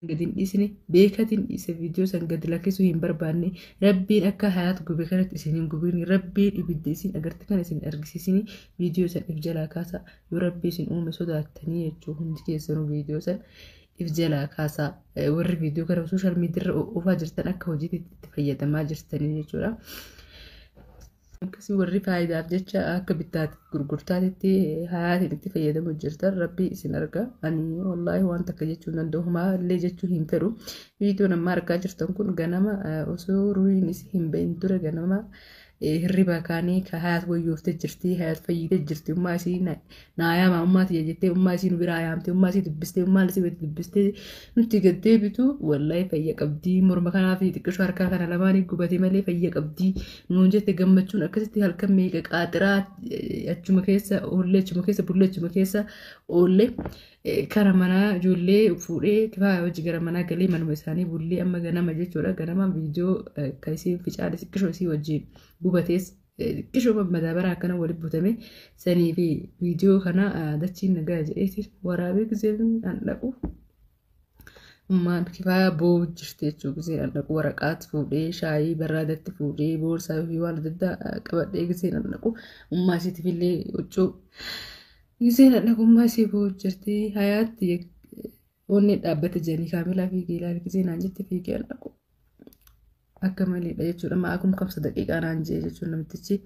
Gadi hin dhiisne, beekatiin dhiise. Viidiyoo san gadi lakkisuu hin barbaanne. Rabbiin akka Hayaat gube kanatti isin hin gubin. Rabbiin ibidda isin agarte kana isin argisiisini. Viidiyoo san if jalaa kaasa yoo Rabbi isin uume sodaattanii jechuu. Hundi keessanuu viidiyoo san if jalaa kaasaa, warri viidiyoo kana social media irra oofaa jirtan, akka hojiitti itti fayyadamaa jirtanii jechuudha. Akkasii warri faayidaaf jecha akka bittaatti gurgurtaatitti Hayaatiin itti fayyadamu jirtan, Rabbii isin arga. Ani wallaahi waan takka jechuu hin danda'u, maallee jechuu hin fedhu. Viidiyoon amma argaa jirtan kun ganama osoo ruhiin isii hin bahin dura, ganama hirribaa kaanii ka Hayaat wayyooftee jirti, Hayaat fayyitee jirti, ummaa isii naa yaama, ummaa tiyya jettee ummaa isii nu biraa yaamte, ummaa isii dubbistee, ummaa isii walitti dubbistee nutti gad deebitu. Wallaahi fayya qabdii, morma kanaa fi xiqqishoo harkaa kana lamaanii gubate malee fayya qabdii nuun jette. Gammachuun akkasitti halkan meeqa qaaxiraa achuma keessa oollee, achuma keessa bullee, achuma keessa oollee, kara manaa ijoollee fuudhee Kifaaya hojii gara manaa galee, manuma isaanii bullee, amma ganama jechuudha. Ganama viidiyoo kan isiin ficaale xiqqishoo isii wajjin gubatees, xiqqishoo madaabaraa akkana walitti butame sanii fi viidiyoo kana dachiin nagaa jedheeti waraabee. Giseen an dhaqu ummaan Kifaaya boo'u jirti jechuudha. Giseen an dhaqu waraqaat fuudhee, shaayii barraadatti fuudhee, boorsaa fi waan adda addaa qabadhee giseen an dhaqu, ummaa isiitiif illee huccuu, giseen an dhaqu ummaa isii boo'u jirti. Hayaatti onni dhaabbate jedhanii kaamilaa fiigee ilaali giseen naan jette, fiigee an dhaqu akka maleedha jechuudha. Ma'aakum kamsa daqiiqaa naan jee jechuudha namtichi.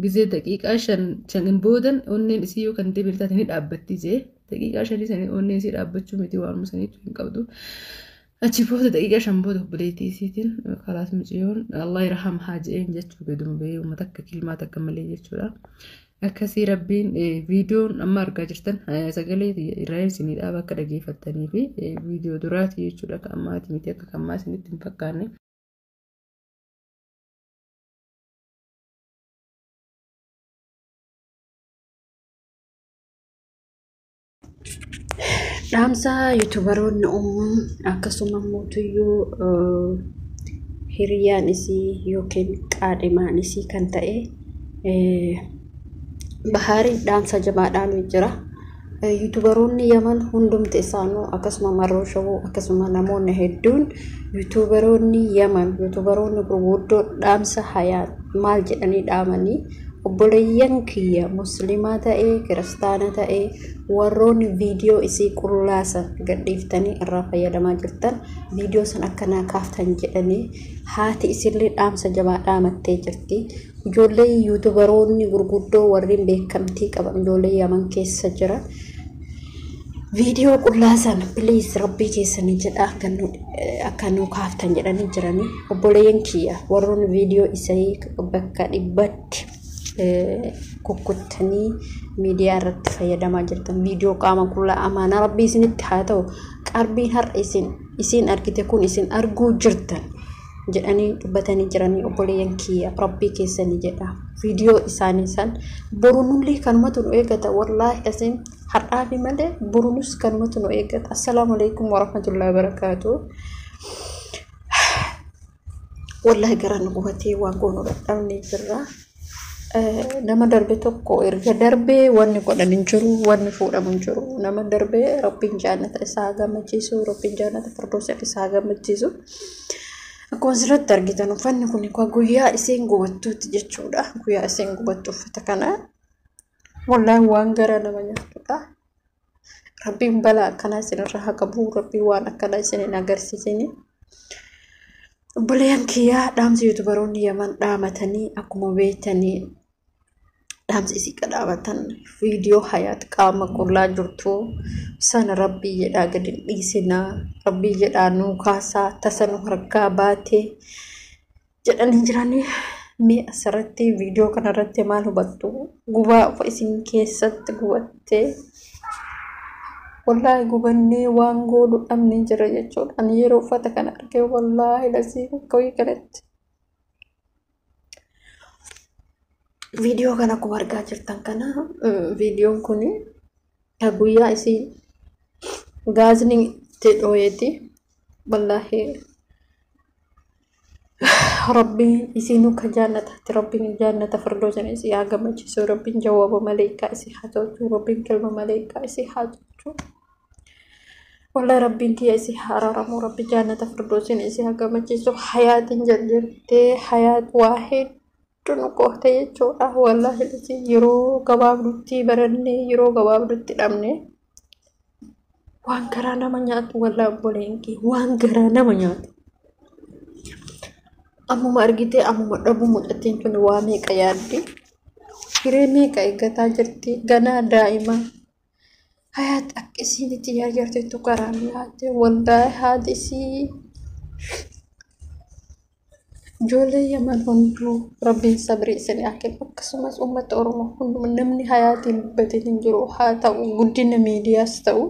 Gisee daqiiqaa 5 shanin boodan onneen isii yoo kan deebiin taate ni dhaabbatti jee. Daqiiqaa 5 sanii onneen isii dhaabbachuu miti, waanuma saniitu hin qabdu. Achi booda daqiiqaa 5 booda obboleettii isiitiin kalaas miciyyoon Allah irhamhaa jeen jechuu gaduma bahee uummata akka kilmaa takka malee jechuudha. Akkasii Rabbiin viidiyoon amma argaa jirtan sagalee irraa isinii dhaaba akka dhageeffattanii fi viidiyoo duraati jechuudha. Akka ammaati miti, akka kammaa isinitti hin fakkaanne. Dhaamsa YouTuberoonni uumuun akkasuma mootuyyuu hiriyaan isii yookiin qaadhimaan isii kan ta'e Bahaariin dhaamsa jabaa dhaamee jira. YouTuberoonni Yaman hundumti isaanuu, akkasuma Marroo Shawuu, akkasuma namoonni hedduun, YouTuberoonni Yaman, YouTuberoonni gurguddoon dhaamsa Hayaat maal jedhanii dhaamanii? Obboleeyyan kiyya musliimaa ta'ee kiristaana ta'ee, warroonni viidiyoo isii qullaasan gadhiiftanii irraa fayyadamaa jirtan, viidiyoo san akkanaa kaaftan jedhanii haati isillee dhaamsa jabaa dhaamattee jirti. Ijoollee YouTuberoonni gurguddoo warreen beekamtii qaban, ijoollee Yaman keessa jiran, viidiyoo qullaasan please Rabbii keessanii jedha akka nu kaaftan jedhanii jiranii. Obboleeyyan kiyya warroonni viidiyoo isii bakka 100tti kukkuttanii miidiyaa irratti fayyadamaa jirtan, viidiyoo qaama qullaa, amaanaa Rabbii isinitti haa ta'u, qarbiin har'a isin argite kun isin arguu jirtan jedhanii dubbatanii jiranii. Obboleeyyan kiyya, Rabbii keessanii jedha, viidiyoo isaanii san borunullee kanumatu nu eegata. Wallaahi asin har'aafi malee borunus kanumatu nu eegata. Assalaamu alaikum warahmatullahi wabarakaatu. Wallaahi garaan nu gubatee waan goonu dadhabnee jirra. Nama darbe tokko erga darbee wanni godhan hin jiru, wanni fuudhamu hin jiru. Nama darbee Rabbiin jannata isaa gammachiisu, Rabbiin jannata firdoosa isaa gammachiisu. Akkuma asirratti argitan uffanni kun guyyaa isheen gubattuuti jechuudha. Guyyaa isheen gubattu uffata kana. Wallaahi waan gara nama nyaatudha. Rabbiin balaa akkanaa isinirra haa qabu. Rabbiin waan akkanaa isin hin agarsiisini. Obboleeyyan kiyyaa, dhaamsa YouTuberoonni Yaman dhaamatanii, akkuma beektanii dhaamsa isii qadhaabatan, viidiyoo Hayaat qaama qullaa jirtu sana Rabbii jedhaa gadi hin dhiisinaa, Rabbii jedhaa nuu kaasaa, tasa nu harkaa baatee jedhanii jiranii. Mee asirratti viidiyoo kanarratti maal hubattu? Gubaa isin keessatti gubattee, wallaahi gubannee waan goonu dhabnee jira jechuudha. Ani yeroo uffata kana argee, wallaahi lasii akka wayii kanatti. Viidiyoo kana akkuma argaa jirtan kana, viidiyoon kun guyyaa isii gaazni itti dhooyeeti. Wallaahi Rabbiin isinuu ka jaannataatti, Rabbiin jaannata firdoosan isii haa gammachiisu. Rabbiin jawaaba maleekaa isii haa tolchu. Rabbiin kilma maleekaa isii haa tolchu. Wallahi rabbiin kiyya isii haa araaramu, rabbi jannata firdoosiin isii haa gammachiisu. Hayaatiin jarjartee hayaat waa hedduu nu qoofte jechuudha. Wallahi isii yeroo gabaabdutti barannee yeroo gabaabdutti dhabne waan garaa nama nyaatu, wallahi obboleen kee waan garaa nama nyaatu. Ammuma argitee ammuma dhabuu mucattiin tun waa meeqa yaaddi? Hiree meeqa eeggataa jirti? Ganaa daa'ima. Hayaat akka isiin itti jarjarteettu garaa nu nyaatte. Wallahi haati isii ijoollee Yaman hunduu rabbiin sabrii isin haa kennu. Akkasumas uummata Oromoo hunduma namni hayaatiin dubbateen hin jiru, haa ta'u guddina miidiyaas ta'u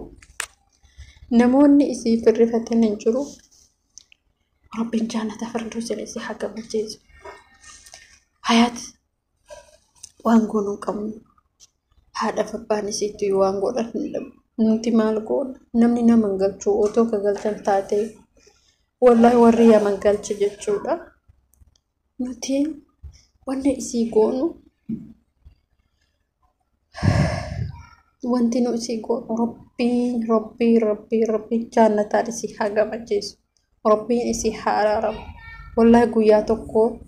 namoonni isii firrifatan hin jiru. Rabbiin jannata firdoosin isii haa gammachiisu. Hayaat waan goonuu hin qabnu. Haadhaaf abbaan isiitti waan godhan hin dhabu. Nuti maal goona? Namni nama hin galchu, otoo ka galchan taate wallahi warri Yaman galche jechuudha. Nuti wanni isii goonu, wanti nu isii goonu, rabbiin rabbiin rabbiin rabbiin jannataan isii haa gammachiisu. Rabbiin isii haa araaramu. Wallahi guyyaa tokko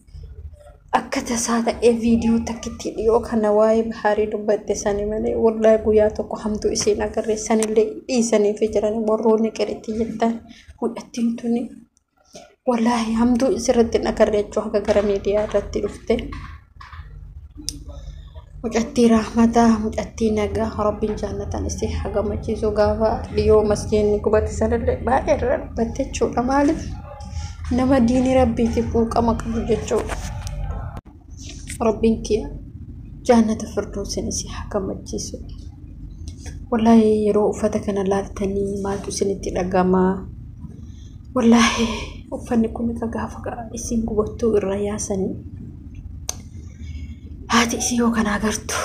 akka tasaa ta'ee viidiyoo takkitti dhiyoo kana waa'ee bahaarii dubbatte sani malee wallahi guyyaa tokko hamtuu isiin agarre sanillee dhiisanii fi jiran warroonni qiritti jettan mucattiin tuni wallahi hamtuu isirratti hin agarre jechuu haga gara miidiyaa irratti dhufte. Mucattii rahmataa, mucattii nagaa, rabbiin jannataan isii haa gammachiisu. Gaafa dhiyoo masjiidni gubate sanillee baay'ee irra dubbatte jechuudha. Maaliif nama diinii rabbiitiif quuqama qabu jechuudha. Rabbiin kiyya jannata firdoosin isii haa gammachiisu. Wallahi yeroo uffata kana laaltanii maaltu isinitti dhagama? Wallahi uffanni kun ka gaafa isin gubattuu irra yaasanii haati isii yoo kana agartu,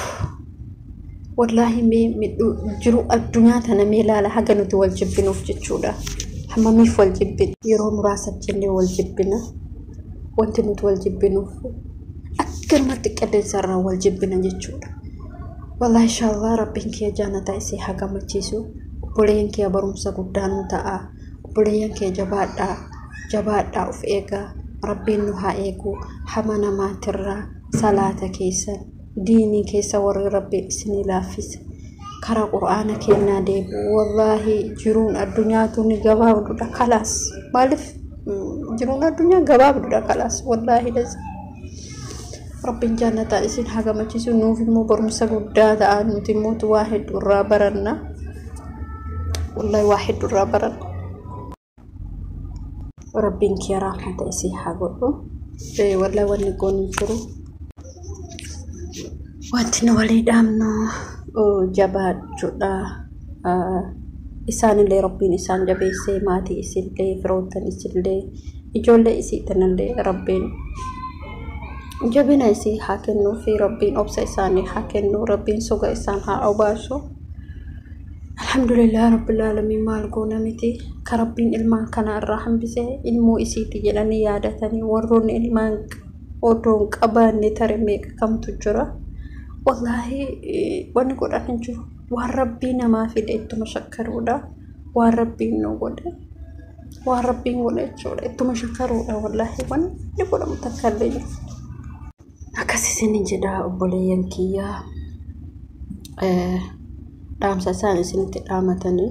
wallahi mee midhuu jiru addunyaa tana mee ilaala, haga nuti wal jibbinuuf jechuudha. Hammamiif wal jibbina? Yeroo muraasa jennee wal jibbina. Wanti nuti wal jibbinuuf akkanumatti qilleensarraa wal jibbina jechuudha. Wallahi inshallah rabbiin kiyya jannata isii haa gammachiisu. Obboleeyyan kiyya barumsa guddaa nu ta'a. Obboleeyyan kiyya jabaadhaa, jabaadhaa, of eegaa. Rabbiin nu haa eegu hama namaatirraa. Salaata keessan, diinii keessa warri rabbiin isinii laaffise karaa qur'aana kennaa deebi'u. Wallaahi jiruun addunyaa tuni gabaabduudha kalaas. Maaliif jiruun addunyaa gabaabduudha kalaas, wallaahi lazi. Rabbiin jannataan isin haa gammachiisu. Nuuf immoo barumsa guddaa ta'a. Nuti immoo waa hedduu irraa baranna. Wallaahi waa hedduu irraa baranna. Rabbiin kee rahmata isii haa godhu. Wallaahi wanni goonu hin jiru. Wanti nu walii dhaamnu jabaachuudha. Isaanillee rabbiin isaan jabeessee, maatii isillee, firoottan isillee, ijoollee isii tanallee rabbiin jabina isii haa kennuu fi rabbiin obsa isaanii haa kennu, rabbiin soga isaan haa obaasu. Alhamdulillah rabbil aalamiin, maal goona miti, ka rabbiin ilmaan kana irraa hambise ilmoo isiiti jedhanii yaadatanii warroonni ilmaan odoo hin qabaanne tare meeqa kamtu jira. Wallaahi wanni godhan hin jiru. Waan rabbii namaa fide ittuma shakkaruudha. Waan rabbiin nu godhe, waan rabbiin godhe jechuudha. Ittuma shakkaruudha, wallaahi wanni godhamu takka illee jiru. Akkas isinin jedha obboleeyyan kiyyaa. Dhaamsa isaan isinitti dhaamatanii.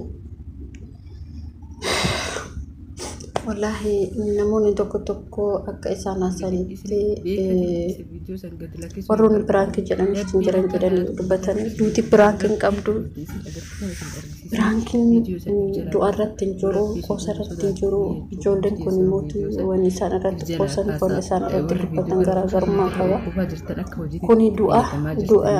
Wallaahi namoonni tokko tokko akka isaan haasanitti warroonni prank jedhanis hin jiran jedhanii dubbatanii, duuti prank hin qabdu. Prankiin du'a irratti hin jiru, qoosa irratti hin jiru. Ijoolleen kun immoo wanni isaan irratti qoosan, wanni isaan irratti dubbatan garaagarummaa qaba. Kuni du'a, du'a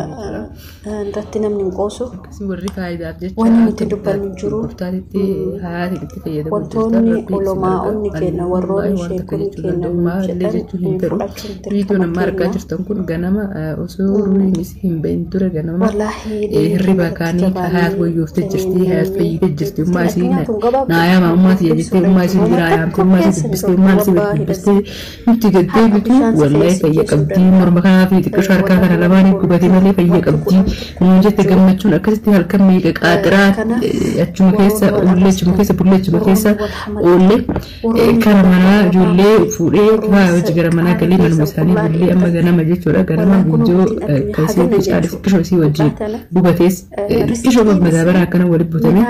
irratti namni hin qoosu. Warri faayidaaf jecha Wanni nuti dubbannu hin jiru. Gurgurtaatti hayaatiin itti fayyadamu Wantoonni olomaa Ulamaa'onni keenya warroonni Waan takka sheekonni jechuu keenya danda'u maallee jedhan jechuu hin fedhu. fudhachuun Viidiyoon dirqama amma argaa keenya. jirtan kun ganama osoo ruuhiin isii hin bahin dura ganama Wallaahi hirriba kaanii hayaat wayyooftee jirti, hayaat fayyitee jirti, ummaa isii naayaama, ummaa tiyya jettee, ummaa isii biraa yaamte, ummaa isii dubbistee, ummaa isii dubbistee nutti gaddeebitu. Wallaahi fayya qabdii, morma kanaa fi xiqqisho harkaa kana lamaanii gubate malee fayya qabdii nuun jette. Gammachuun akkasitti halkan meeqa qaaxiraa achuma keessa oollee, achuma keessa bullee, achuma keessa oollee, kara manaa ijoollee fuudhee kifaa hojii gara manaa galee manuma isaanii bullee. Amma ganama jechuudha, ganama viidiyoo kan isii caalis xiqqishoo isii wajjin gubatees xiqqishoo madaabaraa akkana walitti butame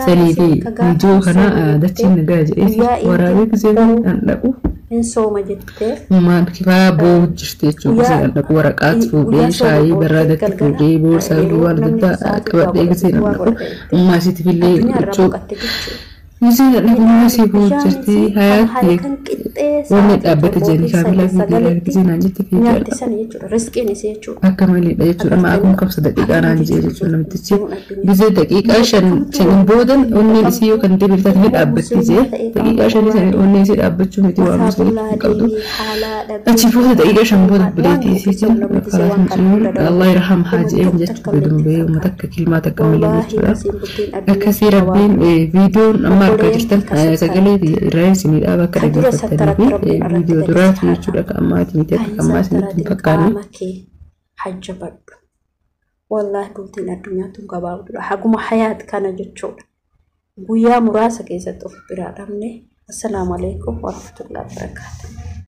sanii fi viidiyoo kana dachiin nagaa jedhee waraabee gisee kan dhaqu Hin sooma jettee. Ummaan kifaa boo'u jirti jechuudha. Gisee kan dhaqu waraqaas fuudhee, shaayii barraadatti fuudhee, boorsaa fi waan adda addaa qabadhee gisee kan dhaqu ummaa isiitiif illee Addunyaa irraa huccuu boqotte jechuudha. gisee kan dhaqu ummaa isii boo'u jirti. Halkan Hayaatti qixxee wanni sa'aatii dhaabbate jedhanii 7 kaamilaa fi 9tti gisee naan jette fiigee nyaatti sana jechuudha. Riskiin isii jechuudha. akka maleedha jechuudha. Ma'aa qabsa daqiiqaa naan jee jechuudha namtichi. Gisee daqiiqaa 5 boodan onneen isii yoo kan deebiin taate ni dhaabbatti jee. Daqiiqaa 5 sanii onneen isii dhaabbachuu miti waan musliimii hin qabdu. Achi booda daqiiqaa 5 booda buleetii isiitiin karaa mucayyoon Allah irhamhaa jeen jechuudha. Dumbee uummata akka kilmaa takka malee jechuudha. Akkasii rabbiin viidiyoon amma argaa jirtan sagalee irraa isinii dhaaba akka dhaggeeffattanii fi viidiyoo duraati jechuudha. Kan ammaati miti, akka ammaa isinitti hin fakkaanne. Qaama kee hajjabadhu. Wallaahi bultiin addunyaa tun gabaabduudha. Haguma hayaat kana jechuudha. Guyyaa muraasa keessatti of biraa dhabne. Assalaamu alaikum warahmatullahi wabarakaatuh.